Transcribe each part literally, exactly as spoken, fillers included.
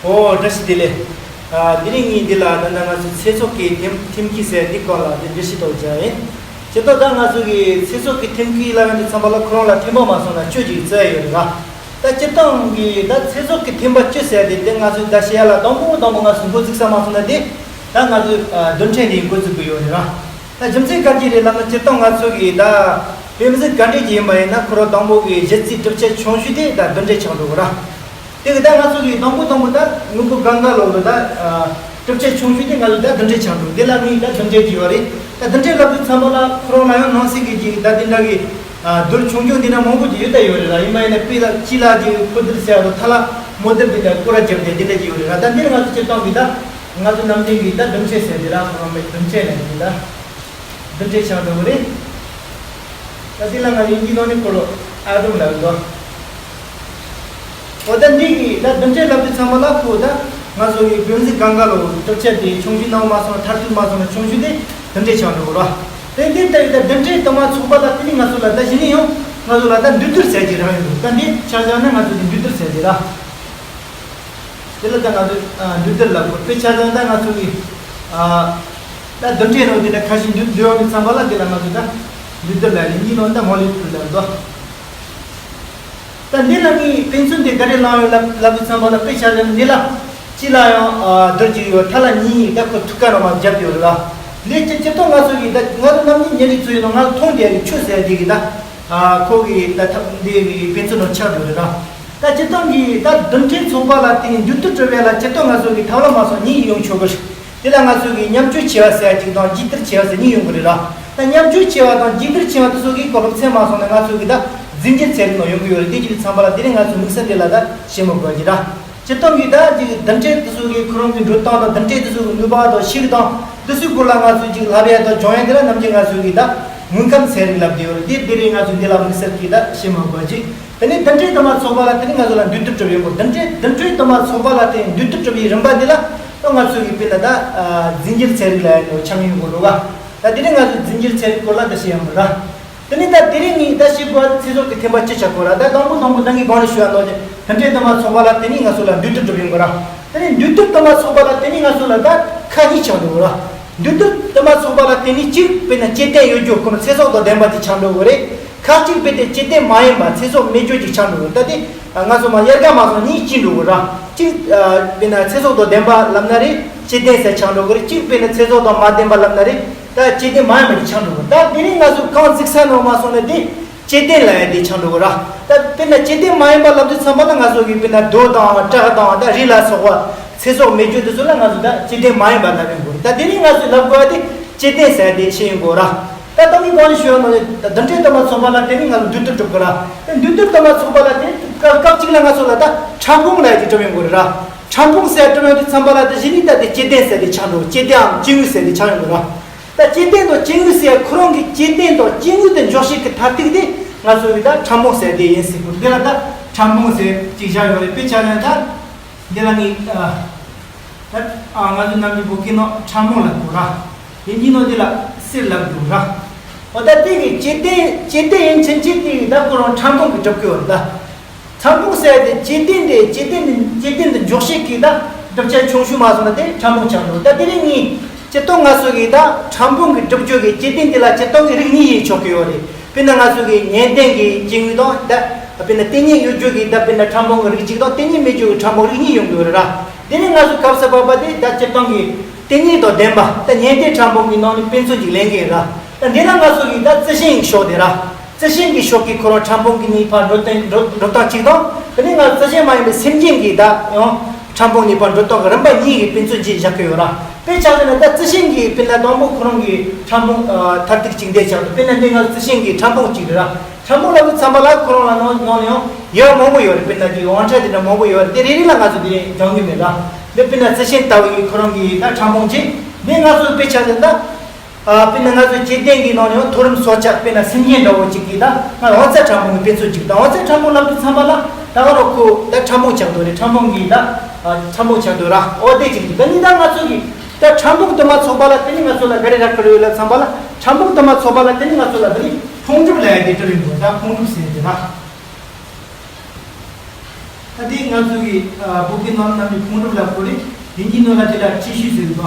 ཨོ་བཀྲ་ཤིས་བདེ་ལེགས། ཨ་དེ་རིང་ངས་འདི་ལ་ད་ལྟ་ང་ཚོའི་ཚེ་སྲོག་གི་ཐེམ་ཐེམ་སྐས་ཟེར་འདི་སྐོར་ལ་འདི་འགྲེལ་བཤད་ཏོག་བརྒྱབ་ཡིན། སྤྱིར་བཏང་ད་ང་ཚོ་གི་ཚེ་སྲོག་གི་ཐེམ་སྐས་ལབ་ཡོང་དུས་ཙམ་པ་ལ་ཁོ་རང་ལ་ཐེམ་པ་མ་སོང་ན་བཅུ་ཅིག་བརྩི་ཡ་ཡོད་རེད་ལ། ད་སྤྱིར་བཏང་གི་ད་ཚེ་སྲོག་གི་ཐེམ་པ་བཅུ་ཟེར་དེ་དེ་ང་ཚོས་ད་བཤད་ཡ་ལ་དང་པོ་དང་པོ་ང་ཚོས་འགོ་འཛུགས་ས་མ་སོང་ན་དེ་ད་ང་ཚོས་ཨ་རྡུལ་ཕྲན་འདི་འགོ་འཛུགས་དགོས་ཡོད་རེད་ལ། ད་རྒྱུ་མཚན་ག་རེ་རེད་ལབ་ན་སྤྱིར་བཏང་ང་ཚོ་གི་ད་དཔེ་མི་སྲིད་ག་འདྲས་ཀྱི་ཡིན་པ་ཡིན་ན་ཁོ་རང་དང་པོ་གི་གཞི་རྩའི་གྲུབ་ཆ་ཆུང་ཤོས་དེ་ད་རྡུལ་ཕྲན་ཆགས་འགྲོ་གི་ར། དེ་གི་ད་ང་ཚོ་གི་དང་པོ་དང་པོ་ད་དངོས་པོ་གང་ག་ལོག་ལ་ད་གྲུབ་ཆ་ཆུང་ཤོས་དེ་ང་ཚོ་ད་རྡུལ་ཕྲན་ཆགས་འགྲོ་འདི་ལ་ངས་ད་རྡུལ་ཕྲན་བྲིས་ཡོད་རེད། ད་རྡུལ་ཕྲན་ལབ་དུས་ཙམ་པ་ལ་ཁོ་རང་ལ་ཡང་ནང་གསེས་ཀྱི་ཀྱི་ད་དེ་འདྲ་གི་རྡུལ་ཆུང་ཆུང་འདི་འདྲ་མང་པོ་ཅིག་ཡོད་ད་ཡོད་རེད་ལ། ཡིན་པ་ཡིན་ན་དཔེ་ལ་སྤྱི་ལ་ཅིག་ཕོ་རྡུལ་ཟེར་བ་དང་མཐའ་ལ་མོ་རྡུལ་དེ་འདྲ་སྐོར་ར་བརྒྱབ་སྟེ་དེ་འདྲ་ཅིག་ཡོད་རེད་ལ། ད་འདིར་ང་ཚོ་སྤྱིར་བཏང་གི་ད་ང་ཚོ་ནམ་རྒྱུན་གྱི་ད་རྡུལ་ཕྲན་ཟེར་དེ་ལ་ཁོ་རང་མེད་རྡུལ་ཕྲན་ལ་ཡིན་ད། རྡུལ་ཕྲན་ཆགས་འགྲོ་གི་རེད། ད་དེ་ལ་ང་ཡིན་གྱི་ནང་ནས་ཁོ་རང་ཨ་ཏོམ་ལབ་འདུག་འོ་ད་འདི་གི་ད་རྡུལ་ཕྲན་ལབ་དུས་ཙམ་པ་ལ་ཁོ་ད་ང་ཚོ་གི་བུམ་གཟུགས་གང་ག་ལོ་གྲུབ་ཆ་དེ་ཆུང་ཆུང་ནང་མ་སོང་མཐར་ཐུག་མ་སོང་ན་ཆུང་ཆུང་དེ་རྡུལ་ཕྲན་ཆགས་འགྲོ་གི་རེད། དེ་འདི་ལྟ་བུའི་ད་རྡུལ་ཕྲན་དུ་མ་ཚོགས་པ་ལ་བརྟེན་ནས་ང་ཚོ་ལ་ད་གཞི་ནས་ཡང་ང་ཚོ་ལ་ད་འདུས་རྡུལ་ཟེར་གྱི་རང་ཡོད་འདུག་ད་འདི་ཆ་བཞག་ན་ང་ཚོ་འདི་འདུས་རྡུལ་ཟེར་གྱི་ར། དེ་ལ་ད་ང་ཚོས་ཨ་འདུས་རྡུལ་ལབ་དགོས། དཔེ་ཆ་ཚང་ད་ང་ཚོ་གི་ཨ་ད་རྡུལ་ཕྲན་ནང་དེ་འདྲ་ཁ་ཤས་འདུས་འདུས་ཡོང་དུས་ཙམ་པ་ལ་དེ་ལ་ང་ཚོས་ད་འདུས་རྡུལ་ལབ་རེད། འདིའི་ནང་ད་མོ་ལེ་ཀུལ་ལབ་དོ། ད་འདི་ལ་ངས་དཔེ་མཚོན་དེ་ག་རེ་བླངས་ཡོད་ལབ་ལབ་དུས་ཙམ་པ་ལ་དཔེ་ཆ་ཚང་འདི་ལ་གཅིག་ལ་ཡང་ཨ་རྡུལ་གཅིག་ཡོད། མཐའ་ལ་གཉིས་ད་ཁོ་ཐུག་ཀ་ནང་མ་བརྒྱབ་ཡོད་རེད་ལ། འདི་སྤྱི་སྤྱིར་བཏང་ང་ཚོ་གི་ད་ང་ཚོ་ནམ་རྒྱུན་ཉིན་རེ་ཚོ་ཡིན་ནོ་ང་ཚོ་མཐོང་བསྡད་ཀྱི་ཆུ་ཟེར་དེ་གི་ད་ཨ་ཁོ་གི་ད་ཐབས་འདི་གི་དཔེ་མཚོན་ནང་ཆགས་ཡོད་རེད་ལ། ད་སྤྱིར་བཏང་གི་ད་རྡུལ་ཕྲན་ཚོགས་པ་ལ་བརྟེན་ནས་འདུས་རྡུལ་གྲུབ་ཡ་ལ་སྤྱིར་བཏང་ང་ཚོ་གི་ཐབས་ལམ་མ་སོང་གཉིས་ཡོང་ཆོག་གི་རེད། དེ་ལ་ང་ཚོ་གི་མཉམ་སྤྱོད་བྱེད་པ་ཟེར་ཡ་གཅིག་དང་འཇིགས་སྐུལ་བྱེད་པ་ཟེར་གཉིས་ཡོང་གི་རེད་ལ། ད་མཉམ་སྤྱོད་བྱེད་པ་དང་འཇིགས་སྐུལ་བྱེད་པ་དེ་ཚོ་གི་གོ་སྐབས་ཚད་མ་སོང་ན་ང་ཚོ་གི་ད་རྫས་འགྱུར་ཚན་རིག་ནང་ཡོང་གི་ཡོད་རེད། དེ་གཅིག་ཚང་པ་ལ་དེ་རིང་ང་ཚོ་དམིགས་བསལ་དེ་ལ་ད་བཤད་མ་དགོས་ཀྱི་ད། སྤྱིར་བཏང་གི་ད་ཅིག་རྡུལ་ཕྲན་དེ་ཚོ་གི་ཁོ་རང་གི་འགྲོ་སྟངས་དང་རྡུལ་ཕྲན་དེ་ཚོ་གི་ནུས་པ་དང་ཤུགས་དང་དེ་ཚོའི་སྐོར་ལ་ང་ཚོས་ཅིག་ལབ་ཡ་དང་སྦྱོང་ཡ་དེ་ལ་ནམ་རྒྱུན་ང་ཚོ་གི་ད་དངོས་ཁམས་ཚན་རིག་ལབ་བསྡད་ཡོད་རེད། དེ་དེ་རིང་ང་ཚོས་འདི་ལ་དམིགས་བསལ་གྱི་ད་བཤད་མ་དགོས་ཅིག་དེ་ནས་རྡུལ་ཕྲན་དུ་མ་ཚོགས་པ་ལ་བརྟེན་ནས་ང་ཚོ་ལ་འདུས་རྡུལ་གྲུབ་ཡོང་གི། རྡུལ་ཕྲན་རྡུལ་ཕྲན་དུ་མ་ཚོགས་པ་ལ་བརྟེན་ནས་འདུས་རྡུལ་གྲུབ་པའི་རིམ་པ་འདི་ལ་ང་ཚོ་གི་དཔེར་ན་ད་རྫས་འགྱུར་ཚན་རིག་ལ་ཡང་ཆགས་ཡོང་གི་རེད་བ། ད་དེ་རིང་ང་ཚོས་རྫས་འགྱུར་ཚན་རིག་སྐོར་ལ་འདི་བཤད་ཡོང་གི་ར། དེ་ནས་ད་དེ་རིང་ངས་ད་བཤད་དགོས་པ་ཚེ་སྲོག་གི་ཐེམ་པ་བཅུ་ཆགས་དགོས་ར། ད་དང་པོ་དང་པོ་ད་ངས་གོང་ནས་ཞུས་པ་ནང་བཞིན་རྡུལ་ཕྲན་དུ་མ་ཚོགས་པ་ལ་བརྟེན་ནས་ང་ཚོ་ལ་འདུས་རྡུལ་གྲུབ་ཡོང་གི་ར། དེ་ནས་འདུས་རྡུལ་དུ་མ་ཚོགས་པ་ལ་བརྟེན་ནས་ང་ཚོ་ལ་ད་ཁག་གཉིས་ཆགས་འགྲོ་གི་ར། འདུས་རྡུལ་དུ་མ་ཚོགས་པ་ལ་བརྟེན་ནས་གཅིག་དཔེར་ན་སྐྱེ་ལྡན་ཡོད་རྒྱུ་ཁོ་ན་ཚེ་སྲོག་དང་ལྡན་པ་དེ་ཆགས་འགྲོ་གི་རེད། ཁག་གཅིག་དཔེར་ན་སྐྱེ་ལྡན་མ་ཡིན་པ་ཚེ་སྲོག་མེད་རྒྱུ་ཅིག་ཆགས་འགྲོ་གི་རེད། ད་དེ་ང་ཚོ་མ་དབྱར་ཁ་མ་སོང་གཉིས་སྐྱིད་འགྲོ་གི་ར། གཅིག་དཔེར་ན་ཚེ་སྲོག་དང་ལྡན་པ་ལབ་ན་རེད། སྐྱེ་ལྡན་ཟེར་ཆགས་འགྲོ་གི་རེད། གཅིག་དཔེར་ན་ཚེ་སྲོག་དང་མ་ལྡན་པ་ལབ་ན་རེད། ད་སྐྱེ་ལྡན་མ་ཡིན་པ་ཅིག་ཆགས་འགྲོ་གི་རེད། ད་དེ་རིང་ང་ཚོ་གང་གཟིགས་ས་ནང་མ་སོང་ན་དེ་སྐྱེ་ལྡན་ལབ་ཡ་དེ་ཆགས་འགྲོ་གི་ར། ད་དཔེར་ན་སྐྱེ་ལྡན་མ་ཡིན་པ་ལབ་དུས་ཙམ་པ་ལ་ང་ཚོ་གི་དཔེར་ན་རྡོ་དང་བྲག་དང་ད་རི་ལ་སོགས་པ་ཚེ་སྲོག་མེད་རྒྱུ་དེ་ཚོ་ལ་ང་ཚོ་ད་སྐྱེ་ལྡན་མ་ཡིན་པ་ལབ་ཡོང་གི་རེད། ད་དེ་རིང་ང་ཚོས་ལབ་དགོས་པ་དེ་སྐྱེ་ལྡན་ཟེར་ཡ་དེ་ཤེས་ཡོང་གི་ར། ད་ད་ངས་གོང་ནས་ཞུས་པ་ནང་བཞིན་རྡུལ་ཕྲན་དུ་མ་ཚོགས་པ་ལ་བརྟེན་ནས་ང་ཚོ་འདུས་རྡུལ་གྲུབ་གི་ར། དེ་འདུས་རྡུལ་དུ་མ་ཚོགས་པ་ལ་བརྟེན་སྐབས་སྐབས་གཅིག་ལ་ང་ཚོ་ལ་ད་ཕྲ་ཕུང་ལབ་ཡ་དེ་གྲུབ་ཡོང་གི་རེད་ར། ཕྲ་ཕུང་ཟེར་གྲུབ་ཡོང་དུས་ཙམ་པ་ལ་ད་གཞི་ནས་ད་དེ་སྐྱེ་ལྡན་ཟེར་དེ་ཆགས་འགྲོ། སྐྱེ་ལྡནའམ་སྐྱེ་དངོས་ཟེར་དེ་ཆགས་ཡོང་གི་ར། ད་སྐྱེ་ལྡན་དང་སྐྱེ་དངོས་ཟེར་ཁོ་རང་གི་སྐྱེ་ལྡན་དང་སྐྱེ་དངོས་དེ་འཇོག་བྱེད་ཀྱི་མཐར་ཐུག་དེ་ང་ཚོ་གི་ད་ཕྲ་ཕུང་ཟེར་དེ་ཡིན་ཟེར་གི་རེད། འདི་ལ་ད་ཕྲ་ཕུང་ཟེར་ཅིག་བཞག་ཡོད་རེད། དཔེ་ཆ་ལ་ད་འདི་ལ་ངས་ད་ང་ཚོ་ནམ་རྒྱུན་བོད་སྐད་ནང་ཕྲ་མོ་ལབ་དགོས་ར། དབྱིན་ཇིའི་ནང་འདི་ལ་སིལ་ལབ་དགོས་ར། འོ་ད་དེ་གི་སྐྱེ་ལྡན་སྐྱེ་ལྡན་ཡིན་ཕྱིན་ཆད་དེ་གི་ད་ཁོ་རང་ཕྲ་ཕུང་གི་གྲུབ་ཀྱི་ཡོད་རེད་ད། ཕྲ་ཕུང་ཟེར་དེ་སྐྱེ་ལྡན་དེ་སྐྱེ་ལྡན་དེ་སྐྱེ་ལྡན་དེ་འཇོག་བྱེད་ཀྱི་ད་གྲུབ་ཆ་ཆུང་ཤོས་མ་སོང་ན་དེ་ཕྲ་ཕུང་ཆགས་འགྲོ། ད་དེ་རིང་ངས་སྤྱིར་བཏང་ང་ཚོ་གི་ད་ཕྲ་ཕུང་གི་གྲུབ་རྒྱུ་གི་སྐྱེ་ལྡན་དེ་ལ་སྤྱིར་བཏང་གི་རིགས་གཉིས་ཡིན་ཆོག་གི་ཡོད་རེད། དཔེར་ན་ང་ཚོ་གི་ཉལ་ལྡན་གྱི་སྐྱེ་དངོས་དང་ད་དཔེར་ན་ལྟེ་གཉིས་ཡོད་རྒྱུ་གི་ད་དཔེར་ན་ཕྲ་ཕུང་གི་རིགས་གཅིག་དང་ལྟེ་གཉིས་མེད་རྒྱུ་གི་ཕྲ་ཕུང་རིགས་གཉིས་ཡོང་གི་ཡོད་རེད་ར། དེ་ནི་ང་ཚོ་སྐབས་སུ་བབ་པ་དེ་ད་སྤྱིར་བཏང་གི་ལྟེ་གཉིས་དང་ལྡན་པ་ད་ཉལ་ལྡན་ཕྲ་ཕུང་གི་ནང་ནས་དཔེ་མཚོན་ཅིག་ལེན་གི་ར། ད་འདི་ན་ང་ཚོ་གི་ད་རྩི་ཤིང་གི་ཤོག་དེ་ར། རྩི་ཤིང་གི་ཤོག་གི་ཁོ་རང་ཕྲ་ཕུང་གི་ནུས་པ་འགྲོ་སྟངས་འགྲོ་འགྲོ་སྟངས་གཅིག་དང་དེ་ནི་ང་རྩི་ཤིང་མ་ཡིན་པའི་སེམས་ཅན་གྱི་ད་ཡང་ཕྲ་ཕུང་ནུས་པ་འགྲོ་སྟངས་ཀྱི་རིམ་པ་གཉིས་ཀྱི་དཔེ་མཚོན་ཅིག་བཞག་གི་ཡོད་ར། དཔེ་ཆ་བཞག་ན་ད་རྩི་ཤིང་གི་དཔེར་ན་དང་པོ་ཁོ་རང་གི་ཕྲ་ཕུང་མཐར་ཐུག་གཅིག་འདེད་བྱ་དགོས། དཔེར་ན་འདི་ང་རྩི་ཤིང་གི་ཕྲ་ཕུང་གཅིག་རེད་ར། ཕྲ་ཕུང་ལབ་དུས་ཙམ་པ་ལ་ཁོ་རང་ལ་ནང་ནང་ལ་ཡང་ཡང་མང་པོ་ཡོད་རེད། དཔེར་ན་འདི་དབང་ཆ་དེ་འདྲ་མང་པོ་ཡོད་རེད། དེ་རེ་རེ་ལ་ང་ཚོ་འདི་ནས་སྦྱང་གི་མེད་ར། འདི་དཔེར་ན་རྩི་ཤིང་ལྟ་བུ་ཡི་ཁོ་རང་གི་ད་ཕྲ་ཕུང་གཅིག་འདི་ང་ཚོའི་དཔེ་ཆ་དེ་ད། ཨ་དཔེར་ན་ང་ཚོའི་སྐྱེ་ལྡན་གྱི་ནང་ནས་ཡང་མཐོ་རིམ་སྲོག་ཆགས་དཔེར་ན་སེམས་ཅན་འདྲ་བོ་གཅིག་གིས་ད་ང་དབང་རྩ་ཕྲ་ཕུང་གི་དཔེ་མཚོན་གཅིག་ད་དབང་རྩ་ཕྲ་ཕུང་ལབ་དུས་ཙམ་པ་ལ་ད་ག་རོ་ཁོ་ད་ཕྲ་ཕུང་ཆགས་འདུག་རེད། ཕྲ་ཕུང་གི་ད་ཨ་ཕྲ་ཕུང་ཆགས་འདུག་ར། འོ་དེ་གཅིག་གིས་ད་ནི་ད་ང་ཚོ་གི་ད་ཕྲ་ཕུང་དུ་མ་ཚོགས་པ་ལ་དེ་ནི་ང་ཚོ་ལ་ག་རེ་རག་གི་རེད་ལབ་ཙམ་པ་ལ་ཕྲ་ཕུང་དུ་མ་ཚོགས་པ་ལ་དེ་ནི་ང་ཚོ་ལ་ད་ནི་ཕུང་གྲུབ་ལབ་ཡ་དེ་འདྲ་ཡིན་དགོས། ད་ཕུང་གྲུབ་ཟེར་དེ་ལ། ད་དེ་ང་ཚོ་གི་བོད་ཀྱི་ནང་ནང་གི་ཕུང་གྲུབ་ལ་གོ་རེད། དེ་གཉིས་ནང་ལ་དེ་ལ་ཏྲི་ཤུལ་ཟེར་གི་འདུག་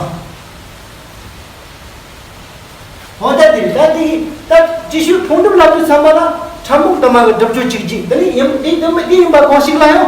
འོ་ད་དེ་རེད། ད་དེ་ད་ཏྲི་ཤུལ་ཕུང་གྲུབ་ལབ་དུས་ཙམ་པ་ལ་ཕྲ་ཕུང་དུ་མ་གི་སྒྲིབ་སྦྱོར་གཅིག་གཅིག་དེ་ནི་ཡིན་དེ་དེ་མི་དེ་ཡིན་པ་གང་ཞིག་ལ་ཡང་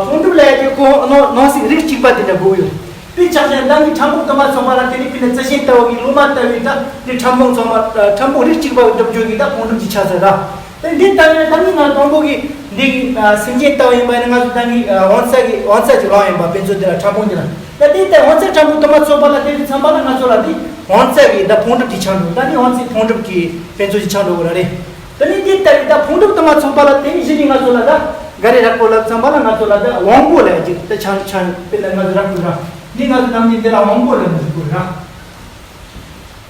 ཕུང་གྲུབ་ལབ་ཡ་དེ་ཁོ་ནང་ནང་གསེས་རིགས་གཅིག་པ་དེ་འདྲ་དགོས་ཡོད། དཔེ་ཆ་བཞག་ན་ད་ངས་ཕྲ་ཕུང་དུ་མ་ཚོགས་པ་ལ་དེ་ནི་དཔེར་ན་རྩི་ཤིང་ལྟ་བུ་གི་ལོ་མ་ལྟ་བུའི་ད་ནི་ཕྲ་ཕུང་ཚོགས་པ་ཕྲ་ཕུང་རིགས་གཅིག་པ་གི་སྒྲིབ་སྦྱོར་གྱི་ད་ཕུང་གྲུབ་ཀྱི་ཆ་ཚད་ར། དེ་འདི་ལྟ་བུའི་ད་ནི་ང་དང་པོ་གི་འདི་གི་སེམས་ཅན་ལྟ་བུ་ཡིན་པ་ནི་ང་ཚོ་ད་ནི་དབང་རྩ་གི་དབང་རྩ་གི་ལམ་ཡིན་པ་དཔེ་མཚོན་དེ་ལ་ཕྲ་ཕུང་དེ་ལ་ད་དེ་ལྟ་དབང་རྩ་ཕྲ་ཕུང་དུ་མ་ཚོགས་པ་ལ་དེ་དུས་ཙམ་པ་ལ་ང་ཚོ་ལ་འདི་དབང་རྩ་གི་ད་ཕུང་གྲུབ་ཀྱི་ཆགས་འགྲོ། ད་ནི་དབང་རྩའི་ཕུང་གྲུབ་ཀྱི་དཔེ་མཚོན་གྱི་ཆགས་འགྲོ་གི་ར་རེད། ད་ནི་དེ་ལྟ་བུའི་ད་ཕུང་གྲུབ་དུ་མ་ཚོགས་པ་ལ་དེ་ནི་གཞི་ནས་ང་ཚོ་ལ་ད་ག་རེ་རག་གོ་ལབ་ཙམ་པ་ལ་ང་ཚོ་ལ་ད་དབང་པོ་ལ་ཅིག་ད་ཆགས་ཆགས་དཔེར་ན་ང་ཚོ་རག་གི་ར། འདི་ང་ཚོ་ནམ་རྒྱུན་འདི་ལ་དབང་པོ་ལ་ང་ཚོ་གོ་ར།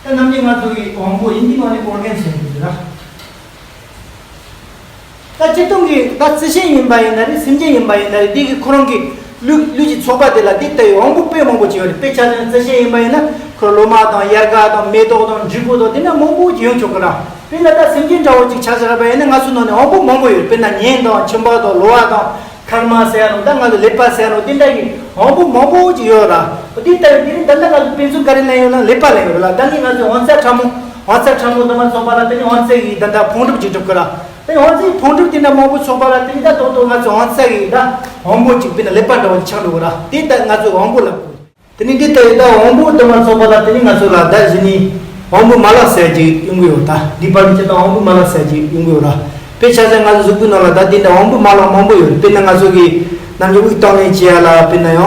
ད་ནམ་རྒྱུན་ང་ཚོ་གི་དབང་པོ་ཡིན་གྱི་ནང་ནས་ཨོར་གན་ཟེར་གྱི་ར། ད་སྤྱིར་བཏང་གི་ད་རྩི་ཤིང་ཡིན་པ་ཡིན་ན་རེད། སེམས་ཅན་ཡིན་པ་ཡིན་ན་རེད། འདི་གི་ཁོ་རང་གི་ལུས་ལུས་ཀྱི་ཚོགས་པ་དེ་ལ་འདི་ལྟ་བུའི་དབང་པོ་དཔེ་མང་པོ་ཅིག་ཡོད་རེད། དཔེ་ཆ་ནས་རྩི་ཤིང་ཡིན་པ་ཡིན་ན་ཁོ་ལོ་མ་དང་ཡལ་ག་དང་མེ་ཏོག་དང་འབྲས་བུ་དང་དེ་འདྲ་མང་པོ་ཅིག་ཡོང་ཆོག་གི་ར། དཔེར་ན་ད་སེམས་ཅན་འདྲ་བོ་ཅིག་ཆ་བཞག་པ་ཡིན་ན་ང་ཚོ་ནང་ནས་དབང་པོ་མང་པོ་ཡོད། དཔེར་ན་གཉེན་དང་ཁྱིམ་པ་དང་གློ་བ་དང་། ཁར་མ་ཟེར་ཡ་ནོ། ད་ང་ཚོ་ཀླད་པ་ཟེར་ཡ་ནོ། དེ་འདྲ་གི་དབང་པོ་མང་པོ་ཅིག་ཡོད་ར། དེ་ལྟ་བུ་དེ་རིང་ད་ལྟ་ང་ཚོ་དཔེ་མཚོན་ག་རེ་ལེན་ཡོད་ན་ཀླད་པ་ལེན་ཡོད་ར། ད་ནི་ང་ཚོ་དབང་རྩ་ཕྲ་མོ་དབང་རྩ་ཕྲ་མོ་དུ་མ་ཚོགས་པ་ལ་དེ་ནི་དབང་རྩ་གི་ད་ལྟ་ཕུང་གྲུབ་ཅིག་གྲུབ་གི་ར། དེ་དབང་རྩའི་ཕུང་གྲུབ་དེ་འདྲ་མང་པོ་ཚོགས་པ་ལ་དེ་ནི་ད་ཏོག་ཏོག་ང་ཚོ་དབང་རྩ་གི་ད་དབང་པོ་ཅིག་དཔེར་ན་ཀླད་པ་འདྲ་བོ་ཅིག་ཆགས་འགྲོ་གི་ར། དེ་ད་ང་ཚོ་དབང་པོ་ལབ་དགོས། དེ་ནི་འདི་ལྟ་བུའི་ད་དབང་པོ་དུ་མ་ཚོགས་པ་ལ་དེ་ནི་ང་ཚོ་ལ་ད་གཞི་ནས་དབང་པོ་མ་ལག་ཟེར་གྱི་ཡོང་གི་ཡོད། ད་འདི་བར་ནི་ཅི་ད་དབང་པོ་མ་ལག་ཟེར་གྱི་ཡོང་གི་ཡོད་ར། དཔེ་ཆ་བཞག་ན་ང་ཚོ་གཟུགས་པོའི་ནང་ལ་ད་འདི་འདྲ་དབང་པོ་མ་ལག་མང་པོ་ཡོད་རེད། དཔེར་ན་ང་ཚོ་གི་ནམ་རྒྱུན་དབུགས་གཏོང་ལེན་བྱེད་ཡ་ལ་དཔེར་ན་ཡང་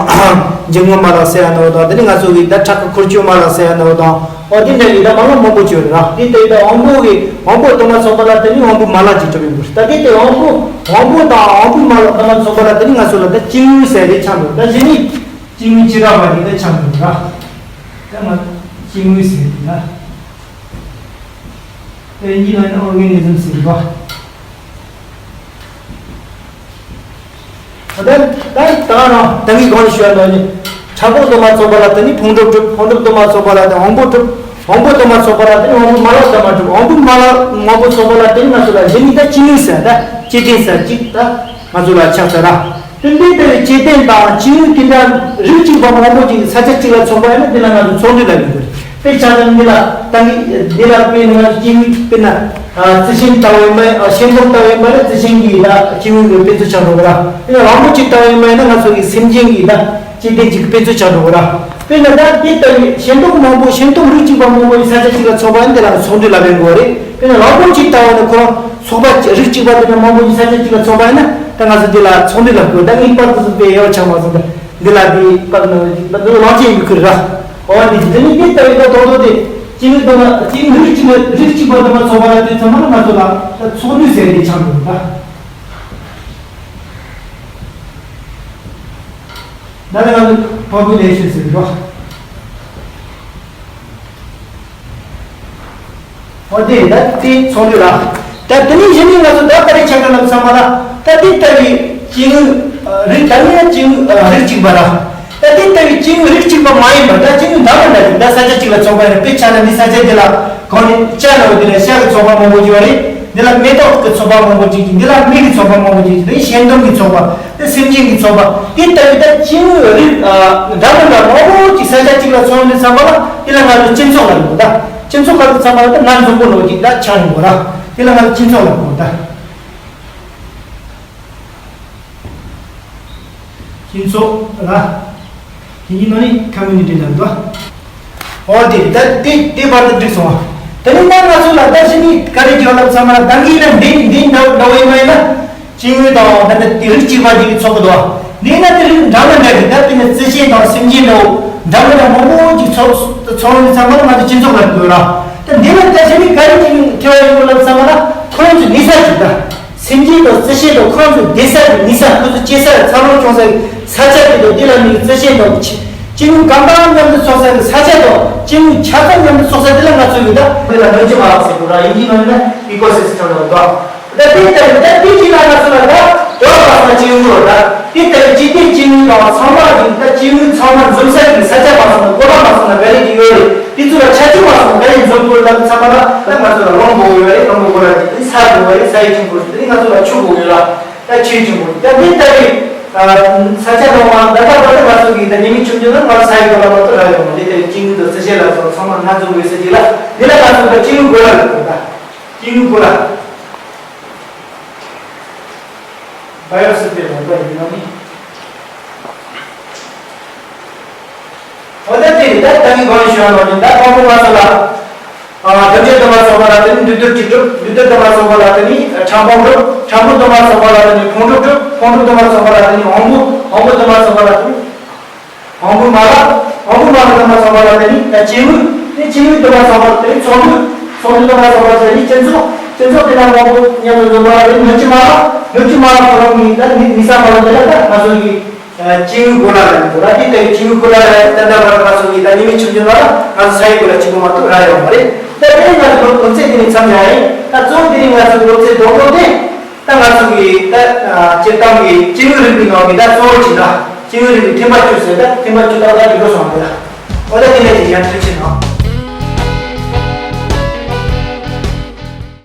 འཇིབ་ངོ་མ་ལག་ཟེར་ཡ་འདྲ་བོ་དང་། དེ་ནི་ང་ཚོ་གི་ད་ཁྲག་གི་འཁོར་སྐྱོད་མ་ལག་ཟེར་ཡ་འདྲ་བོ་དང་། འོ་དེ་འདྲ་གི་ད་མ་ལག་མང་པོ་ཅིག་ཡོད་རེད་ར། དེ་ལྟ་བུའི་ད་དབང་པོ་གི་དབང་པོ་དུ་མ་ཚོགས་པ་ལ་དེ་ནི་དབང་པོ་མ་ལག་ཅིག་གྲུབ་ཡོང་གི་རེད། ད་དེ་ལྟ་བུའི་དབང་པོ་དབང་པོ་དང་དབང་པོའི་མ་ལག་དུ་མ་ཚོགས་པ་ལ་དེ་ནི་ང་ཚོ་ལ་ད་སྐྱེ་དངོས་ཟེར་རེ་ཆགས་འདུག་ད་གཞི་ནས། སྐྱེ་དངོས་བྱེ་བྲག་པ་དེ་ལ་ཆགས་འདུག་ར། ད་ང་སྐྱེ་དངོས་ཟེར་དེ་ལ། དེ་གཉིས་ལ་ནི་ཨོར་གེ་ནི་ཛམ་ཟེར་གི་ར། ད་ད་ད་རང་ད་ངས་གོང་ནས་ཞུས་པ་ནང་བཞིན་ཕྲ་ཕུང་དུ་མ་ཚོགས་པ་ལ་དེ་ནི་ཕུང་གྲུབ་གྲུབ། ཕུང་གྲུབ་དུ་མ་ཚོགས་པ་ལ་དེ་དབང་པོ་གྲུབ། དབང་པོ་དུ་མ་ཚོགས་པ་ལ་དེ་ནི་དབང་པོ་མ་ལག་དུ་མ་གྲུབ། དབང་པོ་མ་ལག་མང་པོ་ཚོགས་པ་ལ་དེ་ནི་ང་ཚོ་ལ་གཞི་ནས་ད་སྐྱེ་དངོས་ཟེར་ད་སྐྱེ་ལྡན་ཟེར་གཅིག་ད་ང་ཚོ་ལ་ཆགས་ཚར་ར། དེ་འདྲའི་ལྟ་བུའི་སྐྱེ་ལྡན་དང་སྐྱེ་དངོས་དེ་འདྲ་རིགས་གཅིག་པ་མང་པོ་ཅིག་ས་ཆ་གཅིག་ལ་ཚོགས་པ་ཡིན་ན་དེ་ལ་ང་ཚོ་ཚོགས་འདུ་ལབ་ཡོང་གི་རེད། དཔེ་ཆ་ཚང་འདི་ལ་ད་ནི་འདི་ལ་དཔེར་ན་སྐྱེ་དངོས་དཔེར་ན་རྩི་ཤིང་ལྟ་བུ་ཡིན་པ་ཤིང་སྡོང་ལྟ་བུ་ཡིན་པ་ལ་རྩི་ཤིང་གི་ད་སྐྱེ་དངོས་ཀྱི་དཔེ་མཚོན་ཆགས་འགྲོ་གི་ར། དཔེར་ན་རི་མོ་གཅིག་ལྟ་བུ་ཡིན་པ་ཡིན་ན་ང་ཚོ་གི་སེམས་ཅན་གྱི་ད་སྐྱེ་ལྡན་གཅིག་གི་དཔེ་མཚོན་ཆགས་འགྲོ་གི་ར། དཔེར་ན་ད་དེ་ལྟ་བུའི་ཤིང་སྡོང་མང་པོ་ཤིང་སྡོང་རིགས་གཅིག་པ་མང་པོ་ཡི་ས་ཆ་གཅིག་ལ་ཚོགས་པ་ཡིན་དེ་ལ་ཚོགས་འདུ་ལབ་ཡོང་གི་རེད། དཔེར་ན་རི་མོ་གཅིག་ལྟ་བུ་ནི་ཁོ་རང་ཚོགས་པ་རིགས་གཅིག་པ་དེ་འདྲ་མང་པོ་ཡི་ས་ཆ་གཅིག་ལ་ཚོགས་པ་ཡིན་ན་ད་ང་ཚོ་དེ་ལ་ཚོགས་འདུ་ལབ་དགོས། ད་ངའི་པར་དུ་བཟུང་པའི་ཡག་ཆགས་མ་སོང་། ད་འདི་ལ་དེའི་པར་ནང་བཞིན་ད་འདི་ལ་ལང་ཆེན་ཡོད་ཁུལ་ར། འོ་འདི་འདི་ནི་དེ་ལྟ་བུའི་ད་དོ་དོ་དེ་སྐྱེ་དངོས་དུ་མ་སྐྱེ་དངོས་རིགས་གཅིག་པ་རིགས་གཅིག་པ་དུ་མ་ཚོགས་པ་ལ་དེ་ཚང་མ་ལ་ང་ཚོ་ལ་ད་ཚོགས་འདུ་ཟེར་དེ་ཆགས་འདུག་ད། ད་ལྟ་ང་ཚོ་པོ་པུ་ལེ་ཤན་ཟེར་གི་རེད། འོ་དེ་ད་དེ་ཚོགས་འདུ་ར། ད་དེ་ནས་གཞི་ནས་ང་ཚོ་ད་ག་རེ་ཆགས་ཀྱི་ལབ་ཚང་མ་ལ་ད་དེ་ལྟ་བུའི་སྐྱེ་དངོས་རིགས་ད་ནི་སྐྱེ་དངོས་རིགས་གཅིག་པ་ར། ད་དེ་ལྟ་བུའི་སྐྱེ་དངོས་རིགས་གཅིག་པ་མ་ཡིན་པ་ད་སྐྱེ་དངོས་འདྲ་མི་འདྲ་ཞིག་ད་ས་ཆ་གཅིག་ལ་ཚོགས་པ་ཡིན་ན། དཔེ་ཆ་ན་འདི་ས་ཆ་འདི་ལ་གང་ནས་ལྕགས་ལ་འོ་དེ་ལ་ཤ་གི་ཚོགས་པ་མང་པོ་ཅིག་ཡོད་རེད། འདི་ལ་མེ་ཏོག་གི་ཚོགས་པ་མང་པོ་ཅིག་ཅིག་འདི་ལ་མི་གི་ཚོགས་པ་མང་པོ་ཅིག་ཅིག་འདི་ཤིང་སྡོང་གི་ཚོགས་པ། དེ་སེམས་ཅན་གྱི་ཚོགས་པ་དེ་ལྟ་བུའི་ད་སྐྱེ་དངོས་རིགས་འདྲ་མི་འདྲ་མང་པོ་ཅིག་ས་ཆ་གཅིག་ལ་ཚོགས་ནས་ཚང་མ་ལ་དེ་ལ་ང་ཚོ་སྤྱི་ཚོགས་ལ་ཡོང་ད། སྤྱི་ཚོགས་ལ་ཚང་མ་ལ་ད་ང་འཛོམས་པོ་ནོ་ཅིག་ད་ཆགས་ཡོང་གོ་ར། དེ་ལ་ང་ཚོ་སྤྱི་ཚོགས་ལ་གོ་ད། སྤྱི་ཚོགས་ར། དེ་གཉིས་ནང་ནས་ཁ་མི་ནི་འདྲེན་ལ་འདུག་འོ་དེ་ད་དེ་དེ་བར་དུ་འགྲིག་སོང་བ། དེ་ནས་ད་ང་ཚོ་ལ་ད་གཞི་ནས་ག་རེ་བརྗོད་ལབ་ཚང་མ་ལ་ད་གིན་ན་འདི་འདི་འདྲ་འདྲ་བོ་ཡིན་མ་ཡིན་ན། སྐྱེ་དངོས་དང་ད་ལྟ་དེ་རིགས་གཅིག་པ་གཅིག་གི་ཚོགས་ཀྱི་འདུག་འདི་ན་དེ་རིགས་འདྲ་མི་འདྲ་གི་ད་དེ་ནས་རྩི་ཤིང་དང་སེམས་ཅན་འདྲ་བོ་འདྲ་མི་འདྲ་མང་པོ་གཅིག་ཚོགས་ཚོགས་ནས་ཚང་མ་ལ་ང་ཚོ་སྤྱི་ཚོགས་ལ་འདུག་ར། ད་འདི་ལ་ད་གཞི་ནས་ག་རེ་གཅིག་ཐེ་བ་ཡོད་ལབ་ཚང་མ་ལ་ཁོང་ཚོ་གནས་ས་གཅིག་ད། སེམས་ཅན་དང་རྩི་ཤིང་དང་ཁོ་རང་ཚོ་བསྡད་ས་དེ་གནས་ས། ཁོ་ཚོ་སྐྱེ་ས་འཚར་ལོངས་བྱུང་ས་གི་ས་ཆ་དེ་དང་དེ་ལ་ནི་རྩི་ཤིང་དང་སྐྱེ་དངོས་གང་དང་མཉམ་དུ་ཚོགས་ས་གི་ས་ཆ་དང་སྐྱེ་དངོས་ཆ་ཚང་མཉམ་དུ་ཚོགས་ས་དེ་ལ་ང་ཚོ་ཡོད་ད། དེ་ལ་སྨོན་ལམ་ཟེར་དགོས་ར། དབྱིན་ཇིའི་ནང་ནས་ཨི་ཀོ་སི་སི་ཊམ་ལ་འདུག་ད་དེ་ལྟ་བུ་ད་དེ་གཅིག་ལ་ང་ཚོ་ལ་ད་དོ་བ་ཚང་སྐྱེ་དངོས་ར། ད་དེ་ལྟ་བུ་སྐྱེ་ལྡན་སྐྱེ་དངོས་དང་ཚང་མ་ཡིན་ད་སྐྱེ་དངོས་ཚང་མ་འཛོམས་ས་གི་ས་ཆ་མ་སོང་ན་གོ་ལ་མ་སོང་ན་ག་རེ་གི་ཡོད་རེད། དེ་ཚོ་ལ་ཆ་རྐྱེན་མ་སོང་ན་ག་རེ་འཛོམས་དགོས་ལབ་ཚང་མ་ལ་ད་ང་ཚོ་ལ་རླུང་དགོས་ཡོད་རེད། རླུང་དགོས་ར། དེ་ས་དགོས་རེད། སའི་ཆུ་དགོས་རེད། དེ་ང་ཚོ་ལ་ཆུ་དགོས་ཡོད་ར། ད་ཆུའི་ཆུ་དགོས་རེད། ད་དེ་ལྟ་བུ། ས་ཆ་ནང་མ་ད་ལྟ་བར་དུ་ང་ཚོ་གི་ད་ཉི་མའི་ཆུང་ཆུང་ནང་ང་ཚོ་ས་ཡི་གོ་ལ་མ་གཏོགས་རག་ཡོད་མ་རེད། དེ་སྐྱེ་དངོས་དང་རྩི་ཤིང་ལ་སོགས་ཚང་མ་སྣ་འཛོམས་ཡོད་ས་ཅིག་ལ། འདི་ལ་ང་ཚོ་ད་སྐྱེ་དངོས་གོ་ལ་ལབ་དགོས་ད། སྐྱེ་དངོས་གོ་ལ། བ་ཡོ་སི་ཕེར་ལབ་པ་ཡིན་ནོ་ནི། འོ་ད་དེ་རེད། ད་ད་ནི་གོང་ནས་ཞུ་བ་ནང་བཞིན་ད་དང་པོ་ང་ཚོ་ལ། ཨ་དོན་བྱེད་དུ་མ་ཚོགས་པ་ལ་དེ་ནི་འདུས་མཐུ་གཅིག་གྲུབ། འདུས་མཐུ་དུ་མ་ཚོགས་པ་ལ་དེ་ནི་ཕྲ་ཕུང་གྲུབ། ཕྲ་ཕུང་དུ་མ་ཚོགས་པ་ལ་དེ་ནི་ཕུང་གྲུབ་གྲུབ། ཕུང་གྲུབ་དུ་མ་ཚོགས་པ་ལ་དེ་ནི་དབང་པོ། དབང་པོ་དུ་མ་ཚོགས་པ་ལ་དེ་ནི་དབང་པོའི་མ་ལག་དབང་པོའི་མ་ལག་དུ་མ་ཚོགས་པ་ལ་དེ་ནི་ད་སྐྱེ་དངོས། དེ་སྐྱེ་དངོས་དུ་མ་ཚོགས་པ་ལ་དེ་ནི་ཚོགས་འདུ། ཚོགས་འདུ་དུ་མ་ཚོགས་པ་ལ་དེ་ནི་སྤྱི་ཚོགས། སྤྱི་ཚོགས་དེ་ནང་དབང་པོ་མཉམ་དུ་འཛོམས་པ་ལ་དེ་ནི་སྣོད་བཅུད་མ་ལག་སྣོད་བཅུད་མ་ལག་ཁོ་རང་གི་ད་ནི་ནི་ས་མ་ལག་དེ་ལ་ད་ང་ཚོ་གི་སྐྱེ་དངོས་གོ་ལ་ལ་ཡིན་འདུག་ར། དེ་ལྟ་བུའི་སྐྱེ་དངོས་གོ་ལ་ལ་ད་ལྟ་བར་ང་ཚོ་གི་ད་ཉི་མའི་ཆུང་ཆུང་ནང་ལ་ང་ཚོ་ས་ཡི་གོ་ལ་གཅིག་པོ་མ་གཏོགས་རག་ཡོད་མ་རེད། ད་དེ་ནི་ང་ཚོ་སློབ་ཚན་དེ་ནི་མཚམས་བཞག་ཡིན། ད་གཙོ་བོ་དེ་ནི་ང་ཚོ་སློབ་ཚན་རྡོག་རྡོག་དེ། ད་ང་ཚོ་གི་ད་སྤྱིར་བཏང་གི་སྐྱེ་དངོས་རིག་པའི་ནང་གི་ད་གཙོ་བོ་གཅིག་ལ་སྐྱེ་དངོས་རིག་པའི་ཐེམ་པ་བཅུ་ཟེར། ད་ཐེམ་པ་བཅུ་ཏག་ཏག་གི་འགྲོ་སོང་བ་རེད་ལ། འོ་ད་དེ་ནས་ཅིག་ཡང་ཐུགས་རྗེ་གནང་།